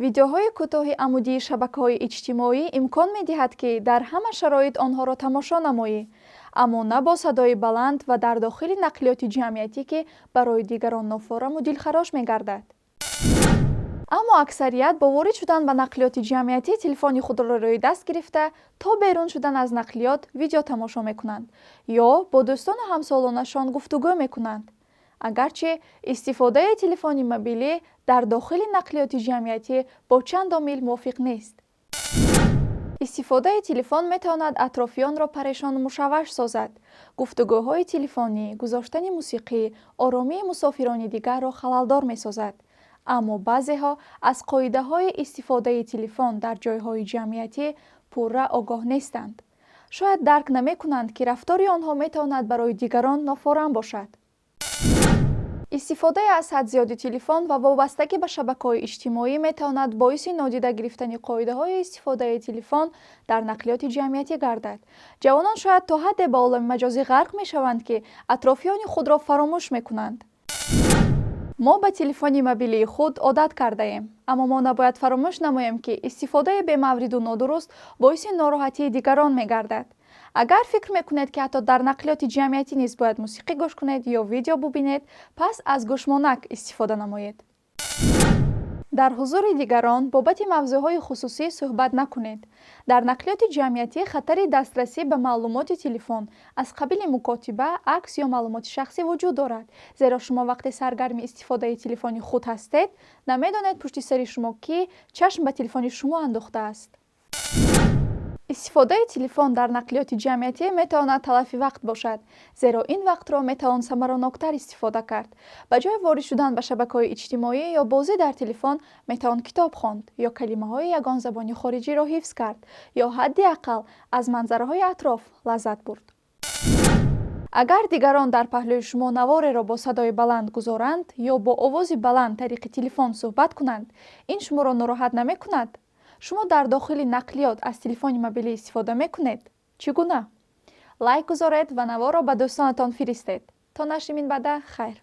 Видеоҳои кӯтоҳи амудии шабакаҳои иҷтимоӣ имкон медиҳад, ки дар ҳама шароит онҳоро тамошо намоӣ, аммо на бо садои баланд ва дар дохили нақлиёти ҷамъиятӣ, ки барои дигарон нофораму дилхарош мегардад. Аммо аксарият бо ворид шудан ба нақлиёти ҷамъиятӣ телефони худро рӯи даст гирифта, то берун шудан аз нақлиёт видео тамошо мекунанд ё бо дӯстону ҳамсолонашон гуфтугӯ мекунанд. Агарчи истифодаи телефони мобилӣ дар дохили нақлиёти ҷамъиятӣ бо чанд омил мувофиқ нест. Истифодаи телефон метавонад атрофиёнро парешону мушавваш созад. Гуфтугӯҳои телефонӣ, гузоштани мусиқӣ оромии мусофирони дигарро халалдор месозад. Аммо баъзеҳо аз қоидаҳои истифодаи телефон дар ҷойҳои ҷамъиятӣ пурра огоҳ нестанд. Шояд дарк намекунанд, ки рафтори онҳо метавонад барои дигарон нофорам бошад. Истифодаи аз ҳад зиёди телефон ва вобастагӣ ба шабакаҳои иҷтимоӣ метавонад боиси нодида гирифтани қоидаҳои истифодаи телефон дар нақлиёти ҷамъиятӣ гардад. Ҷавонон шояд то ҳадде ба олами маҷозӣ ғарқ мешаванд, ки атрофиёни худро фаромӯш мекунанд. Мо ба телефони мобилии худ одат кардаем, аммо мо набояд фаромӯш намоем, ки истифодаи бемавриду нодуруст боиси нороҳатии дигарон мегардад. Агар фикр мекунед, ки ҳатто дар нақлиёти ҷамъиятӣ низ бояд мусиқӣ гӯш кунед ё видео бубинед, пас аз гӯшмонак истифода намоед. Дар ҳузури дигарон бобати мавзӯъҳои хусусӣ суҳбат накунед. Дар нақлиёти ҷамъиятӣ хатари дастрасӣ ба маълумоти телефон аз қабили мукотиба, акс ё маълумоти шахсӣ вуҷуд дорад, зеро шумо вақте саргарми истифодаи телефони худ ҳастед, намедонед, пушти сари шумо кӣ чашм ба телефони шумо андохтааст. Истифодаи телефон дар нақлиёти ҷамъиятӣ метавонад талафи вақт бошад, зеро ин вақтро метавон самараноктар истифода кард. Ба ҷои ворид шудан ба шабакаҳои иҷтимоӣ ё бозӣ дар телефон, метавон китоб хонд ё калимаҳои ягон забони хориҷиро ҳифз кард ё ҳадди ақал аз манзараҳои атроф лаззат бурд. Агар дигарон дар паҳлӯи шумо навореро бо садои баланд гузоранд ё бо овози баланд тариқи телефон суҳбат кунанд, ин шуморо нороҳат намекунад? Шумо дар дохили нақлиёт аз телефони мобилӣ истифода мекунед? Чӣ гуна? Лайк гузоред ва наворро ба дӯстонатон фиристед. То нашри минбаъда, хайр.